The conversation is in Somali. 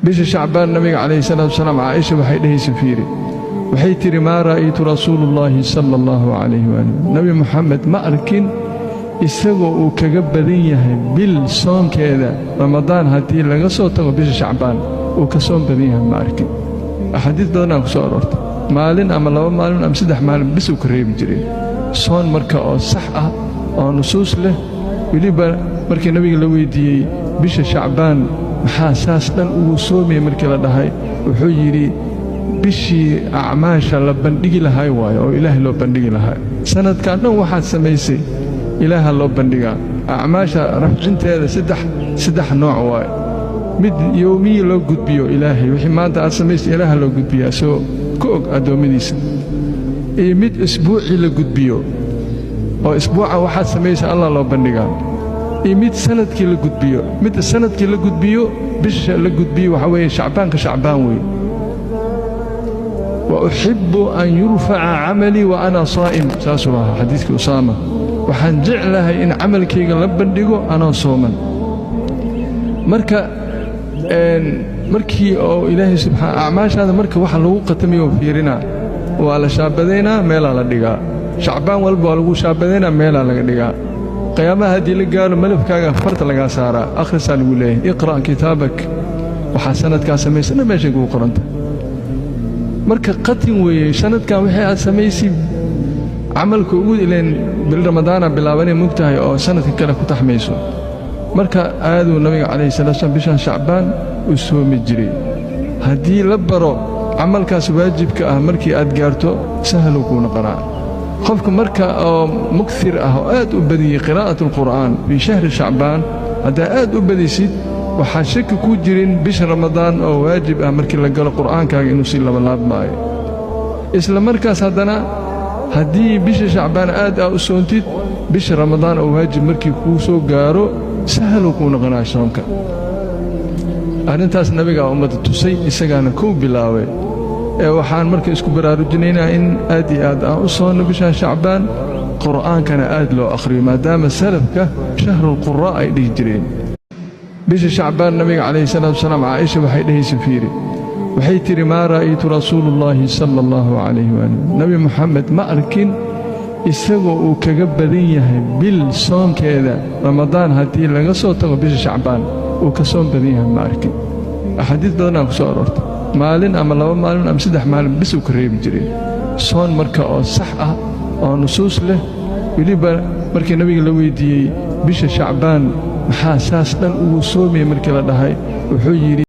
Bisha Shacbaan nabiga calayhi salaatu wasalaam, Caaisha waxay dhehaysa, fiiri, waxay tidhi: "Maa ra'aytu rasuulullaahi sala allahu calayhi waali, Nebi Moxamed ma arkin isagoo uu kaga badan yahay bil soonkeeda Ramadaan haddii laga soo tago, bisha Shacbaan uu ka soon badan yahay ma arkin." Axaadiis badanaa ku soo aroortay. Maalin ama 2 maalin ama 3 maalin bis uu ka reebi jiray soon marka oo sax ah oo nusuus leh. Weliba markii nabiga la weyddiiyey bisha Shacbaan maxaa saas dhan ugu soomaya markii la dhahay, wuxuu yidhi: "Bishii acmaasha la bandhigi lahay waayo oo Ilaahay loo bandhigi lahaa. Sannadkan dhan waxaad samaysay Ilaaha loo bandhigaa." Acmaasha rafcinteeda saddex nooc waayo: mid yowmiyi loo gudbiyo Ilaahay, wixii maanta aad samaysay Ilaaha loo gudbiyaa isagoo ku og addoommadiisa, iyo mid isbuucii la gudbiyo oo isbuuca waxaad samaysay Allah loo bandhigaa, iyo mid sannadkii la gudbiyo. Mid sannadkii la gudbiyo, bisha la gudbiyo waxaa weeye Shacbaanka, Shacbaan weeye. "Wa uxibbu an yurfaca camalii wa ana saa'im," saasuu ahaa xadiiskii Usaama. Waxaan jeclahay in camalkayga la bandhigo anoo sooman. Marka markii oo Ilaahay subxaa acmaashaada marka waxa lagu qatamiyo fiirinaa, waa la shaabadaynaa, meelaa la dhigaa. Shacbaan walba waa lagu shaabadaynaa, meelaa laga dhigaa. Qiyaamaha haddii la gaaro, malafkaaga farta lagaa saaraa, akhrisaa lagu leeyahay: "Iqra' kitaabak." Waxaa sannadkaa samaysana meeshay kugu qoranta. Marka qatin weeye sannadkan wixii aad samaysay camalka ugu ileen bil Ramadaana bilaabanay mugtahay oo sannadka kale ku taxmayso. Marka aaduu nabiga calayhi salatu slam bishan Shacbaan u soomi jiray. Haddii la baro camalkaas waajibka ah, markii aad gaarto sahluu kuu noqonaa. Qofka marka oo mukthir ah oo aad u badiyey qiraa'at alqur'aan fii shahri Shacbaan, haddaa aad u badisid, waxaa shaki ku jirin bisha Ramadaan oo waajib ah markii la galo qur'aankaaga inuu sii labalaabmaayo. Isla markaas haddana haddii bisha Shacbaan aad aa u soontid, bisha Ramadaan oo waajib markii kuu soo gaaro sahaluu kuu noqonaa soonka. Arrintaas nabigaa ummadda tusay, isagaana kow bilaabay. Ee waxaan marka isku baraarujinaynaa in aad iyo aad aan u soonno bishan Shacbaan, qur'aankana aad loo akhriyo, maadaama salafka shahrulquraa ay dhihi jireen. Bisha Shacbaan nabiga calayhi salaatu wasalaam, Caaisha waxay dhehaysa, fiiri, waxay tidhi: "Maa ra'aytu rasuulullaahi sala allahu calayhi waali, Nebi Moxamed ma arkin isagoo uu kaga badan yahay bil soonkeeda Ramadaan haddii laga soo tago, bisha Shacbaan uu ka soon badan yahay ma arkin." Axaadiis badanaa ku soo aroortay. Maalin ama 2 maalin ama 3 maalin bis uu ka reebi jiray soon marka oo sax ah oo nusuus leh. Weliba markii nabiga la weyddiiyey bisha Shacbaan maxaa saas dhan ugu soomaya markii la dhahay, wuxuu yidhi